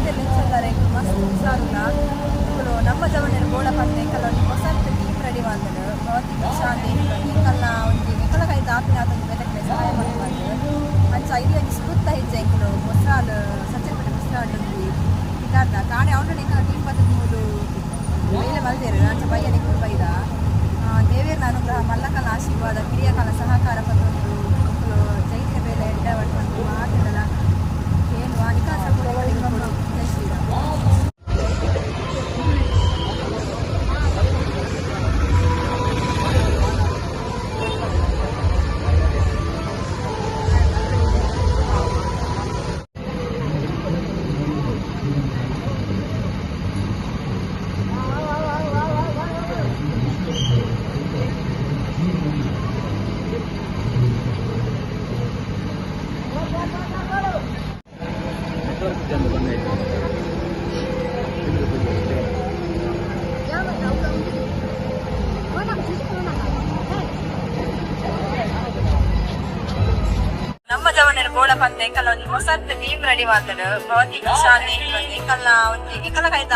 ಮಾತೆಲ್ಲ ಎಂಚಲ್ಲಾರೆ ಮಸ್ತ್ ಹುಷಾರುಲ್ಲ. ಇಕುಲು ನಮ್ಮ ಜವನೆರ್ ಬೋಡ ಪಂದ್ ಎಂಕಲ್ಲ ಒಂಜಿ ಪೊಸತ್ ಟೀಮ್ ರೆಡಿ ಮಲ್ತ್ಂಡ್. ಭವತಿ ಪ್ರಶಾಂತ್ ಎಂಕಲ್ನ ಒಂಜಿ ಎಂಕಲ್ನ ಕೈತ ಆಪಿನಾತ್ ಒಂಜಿ ಬೇತೆಕ್ಲೆ ಸಹಾಯ ಮಲ್ಪಂದ್. ಅಂಚ ಇದು ಒಂಜಿ ಸುರುತ್ತ ಹೆಜ್ಜೆ. ಎಂಕುಲು ಪೊಸ್ರಾಲ್ ಸಚ್ಚರ್ಪೇಟೆ ಪೊಸ್ರಾಲ್ ಒಂಜಿ ಪಿದಾಡ್ದ ಕಾಣೆ ಆಲ್ರೆಡಿ ಎಂಕಲ್ನ ಟೀಮ್ ಬತ್ತ್ದ್ ಮೂಲು ಬೇಲೆ ಮಲ್ದೆರ್. ಅಂಚ ಬಯ್ಯನೆ ಎಂಕುಲು ಬೈದ. ದೇವೆರ್ನ ಅನುಗ್ರಹ, ಮಲ್ಲಕಲ್ನ ಆಶೀರ್ವಾದ, ಕಿರಿಯಕಾಲ ಸಹಕಾರ ಪತ್ತೊಂದು ಎಂಕುಲು ಜೈತ್ಯ ಬೇಲೆ ಎಡ್ಡೆ ಪಂದ್ ಮಾತೆರ್ಡಲ ಕೇನುವ. ನಿಕಲ್ನ ಸಪೋರ್ಟ್. ಜೈ ಶ್ರೀರಾಮ್. ನೆಟ್ವರ್ಕ್ ಚಂದ ಬಂದೈತೆ. ನಮ್ಮ ಜವನೆರ್ ಬೋಡ ಪಂದ್ ಎಂಕಲ್ಲ ಒಂಜಿ ಪೊಸತ್ ಟೀಮ್ ರೆಡಿ ಮಲ್ತ್ಂಡ್. ಭವತಿ ಪ್ರಶಾಂತ್ ಎಂಕಲ್ನ ಒಂಜಿ ಎಂಕಲ್ನ ಕೈತ